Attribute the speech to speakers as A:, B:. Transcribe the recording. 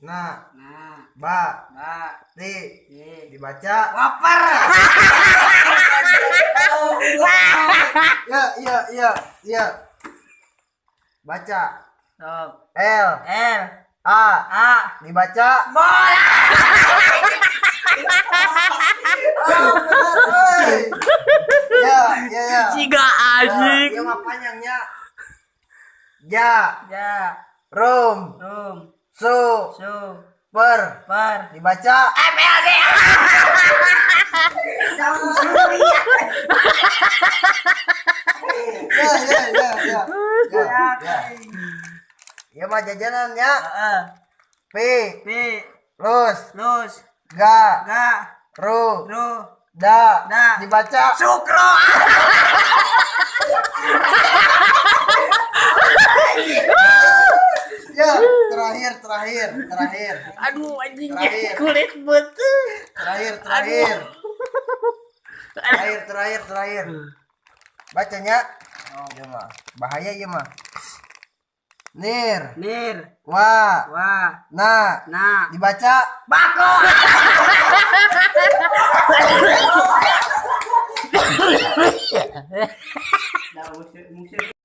A: Na.
B: Na.
A: Ba.
B: Ba.
A: Ti.
B: Ti.
A: Dibaca.
B: Waper.
A: Ya, ya, ya, ya. Baca.
B: Stop.
A: L.
B: L.
A: A.
B: A.
A: Dibaca.
B: Bola.
A: Oh, bener, euy. Ya, ya, ya.
C: Siga anjing.
A: Ya, mah panjangnya. Ja.
B: Ja.
A: Rum.
B: Rum.
A: Su.
B: Su.
A: Per.
B: Per.
A: Dibaca.
B: MLG.
A: Ya, ya, ya, ya. Ya, ya. Ya mah jajanan ya.
B: Heeh.
A: P.
B: P.
A: Lus.
B: Lus.
A: Ga.
B: Ga.
A: Ru.
B: Ru.
A: Da.
B: Da.
A: Dibaca.
B: Sukro.
A: Ya, terakhir, terakhir, terakhir.
C: Aduh anjing
A: Terakhir.
C: kulit betul.
A: Terakhir, terakhir. Terakhir, terakhir, terakhir. Bacanya. Oh, iya mah. Bahaya iya mah. Nir.
B: Nir.
A: Wa.
B: Wa.
A: Na.
B: Na.
A: Dibaca.
B: Bako. Dah, musuh.